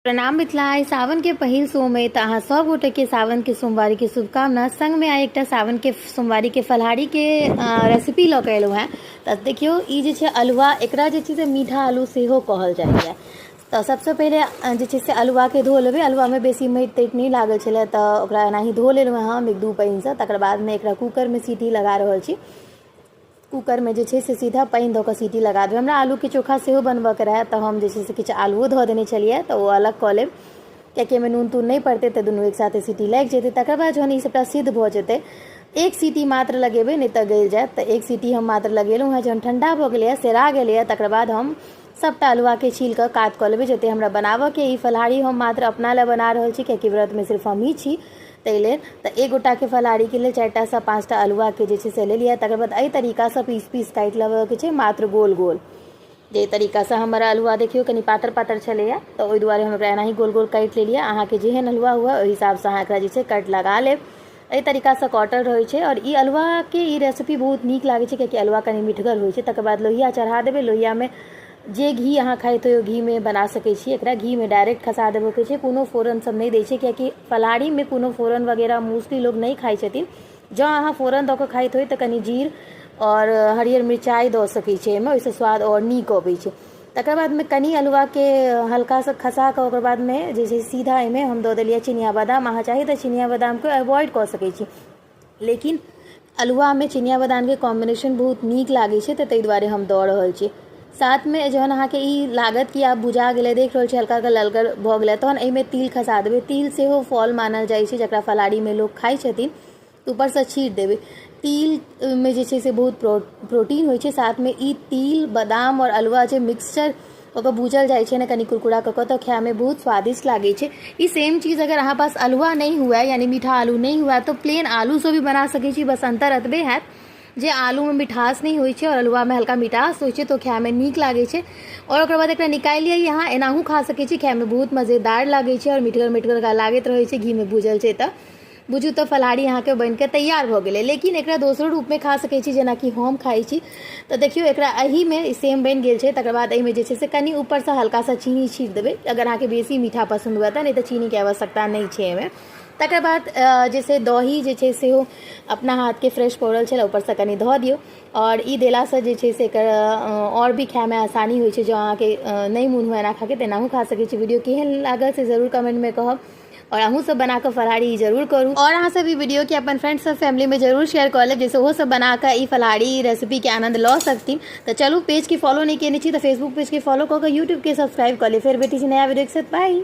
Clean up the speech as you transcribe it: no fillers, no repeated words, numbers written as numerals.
प्रणाम मिथिला। आइ सावन के पहिल सोम अइ, तऽ अहाँ सब गोटे के सावन के सोमवारी के शुभकामना। संग में आइ एकटा सावन के सोमवारी के फलहारी के रेसिपी लऽ के एलहुँ हेँ। तऽ देखियौ, ई जे छै अलुआ, एकरा जे छै से मीठा आलू सेहो कहल जाइए। तऽ सबसँ पहिले जे छै से अलुआके धो लेबै। अलुआमे बेसी माटि ताटि नहि लागल छलै, तऽ ओकरा एनाही धो लेलहुँ हेँ हम एक दू पानिसँ। तकर बादमे एकरा कूकरमे सीटी लगा रहल छी। कूकरमे जे छै से सीधा पानि दऽ कऽ सीटी लगा देबै। हमरा आलूके चोखा सेहो बनबऽके रहए, तऽ हम जे छै से किछु आलुओ धऽ देने छलियै, तऽ ओ अलग कऽ लेब, कियाकि एहिमे नून तून नहि पड़तै, तऽ दुनू एक साथे सीटी लागि जेतै। तकर बाद जहन ई सभटा सिद्ध भऽ जेतै, एक सीटी मात्र लगेबै, नहि तऽ गलि जायत। तऽ एक सीटी हम मात्र लगेलहुँ हेँ। जहन ठण्डा भऽ गेलैए, सेरा गेलैए, तकर बाद हम सभटा अल्हुआके छील कऽ कात कऽ लेबै, जतेक हमरा बनाबऽके। ई फलाहारी हम मात्र अपना लए बना रहल छी, कियाकि व्रतमे सिर्फ हमही छी, ताहि लेल। तऽ एक गोटाके फलाहारीके लेल 4टासँ 5टा अल्हुआके जे छै से लेलियै। तकर बाद एहि तरीकासँ पीस पीस काटि लेबऽके छै, मात्र गोल गोल। जाहि तरीकासँ हमर अल्हुआ देखियौ, कनि पातर पातर छलैए, तऽ ओहि दुआरे हम एकरा एनाही गोल गोल काटि लेलियै। अहाँके जेहन अल्हुआ हुए, ओहि हिसाबसँ अहाँ एकरा जे छै कट लगा लेब। एहि तरीकासँ कटल रहै छै आओर ई अल्हुआके ई रेसिपी बहुत नीक लागै छै, कियाकि अल्हुआ कनि मिठगर होइ छै। तकर बाद लोहिया चढ़ा देबै। लोहियामे जे घी अहाँ खाइत होइयो, घीमे बना सकै छी एकरा। घीमे डायरेक्ट खसा देबऽके छै। कोनो फोरन सब नहि दै छै, कियाकि फलाहारीमे कोनो फोरन वगैरह मोस्टली लोक नहि खाइ छथिन। जँ अहाँ फोरन दऽ कऽ खाइत होइ, तऽ कनि जीर आओर हरियर मिरचाइ दऽ सकै छी एहिमे, ओहिसँ स्वाद आओर नीक अबै छै। तकर बादमे कनि अल्हुआके हल्कासँ खसा कऽ, ओकर बादमे जे छै सीधा एहिमे हम दऽ देलियै चिनिया बादाम। अहाँ चाही तऽ चिनिया बादामके अवॉइड कऽ सकै छी, लेकिन अल्हुआमे चिनिया बादामके कॉम्बिनेशन बहुत नीक लागै छै, तऽ ताहि दुआरे हम दऽ रहल छी। साथमे जहन अहाँके ई लागत कि आब भुजा गेलै, देख रहल छी हल्का हल्का ललगर भऽ गेलै, तहन एहिमे तिल खसा देबै। तिल सेहो फल मानल जाइ छै, जकरा फलाहारीमे लोक खाइ छथिन। ऊपरसँ छीट देबै। तिलमे जे छै से बहुत प्रोटीन होइ छै। साथमे ई तिल, बादाम आओर अल्हुआ जे मिक्सचर ओकर भूजल जाइ छै ने कनि कुरकुरा कऽ कऽ, तऽ खायमे बहुत स्वादिष्ट लागै छै। ई सेम चीज अगर अहाँ पास अल्हुआ नहि हुए, यानी मीठा आलू नहि हुए, तऽ प्लेन आलूसँ भी बना सकै छी। बस अन्तर एतबे हैत जे आलूमे मिठास नहि होइ छै आओर अल्हुआमे हल्का मिठास होइ छै, तऽ खायमे नीक लागै छै। आओर ओकर बाद एकरा निकालि लिअ, अहाँ एनाहु खा सकै छी। खायमे बहुत मजेदार लागै छै आओर मिठगर मिठगर लागैत रहै छै। घीमे भूजल छै, तऽ बुझू तऽ फलाहारी अहाँके बनिके तैयार भऽ गेलै। लेकिन एकरा दोसरो रूपमे खा सकै छी, जेनाकि हम खाइ छी। तऽ देखियौ, एकरा एहिमे सेम बनि गेल छै। तकर बाद एहिमे जे छै से कनि ऊपरसँ हल्का सा चीनी छीट देबै, अगर अहाँके बेसी मीठा पसन्द हुए तऽ। नहि तऽ चीनीके आवश्यकता नहि छै एहिमे। तकर बाद जे छै दही जे छै, सेहो अपना हाथके फ्रेश पौरल छलै, ऊपरसँ कनि धऽ दियौ। आओर ई देलासँ जे छै से एकर आओर भी खायमे आसानी होइ छै। जँ अहाँके नहि मोन हुए एना खाके, तऽ एनाहु खा सकै छी। वीडियो केहन लागल, से जरूर कमेंटमे कहब आओर अहूँ सब बनाकऽ फलाहारी जरूर करू। आओर अहाँ सब ई वीडियो के अपन फ्रेंड सब, फैमिली में जरूर शेयर कऽ लेब, जाहिसँ ओहो सब बनाकऽ ई फलाहारी रेसिपी के आनंद लऽ सकथिन। तऽ चलू, पेज के फॉलो नहि केने छी तऽ फेसबुक पेज के फॉलो कऽ कऽ यूट्यूब के सब्सक्राइब कऽ लेब। फेर भेटै छी नया वीडियो के साथ। बाय।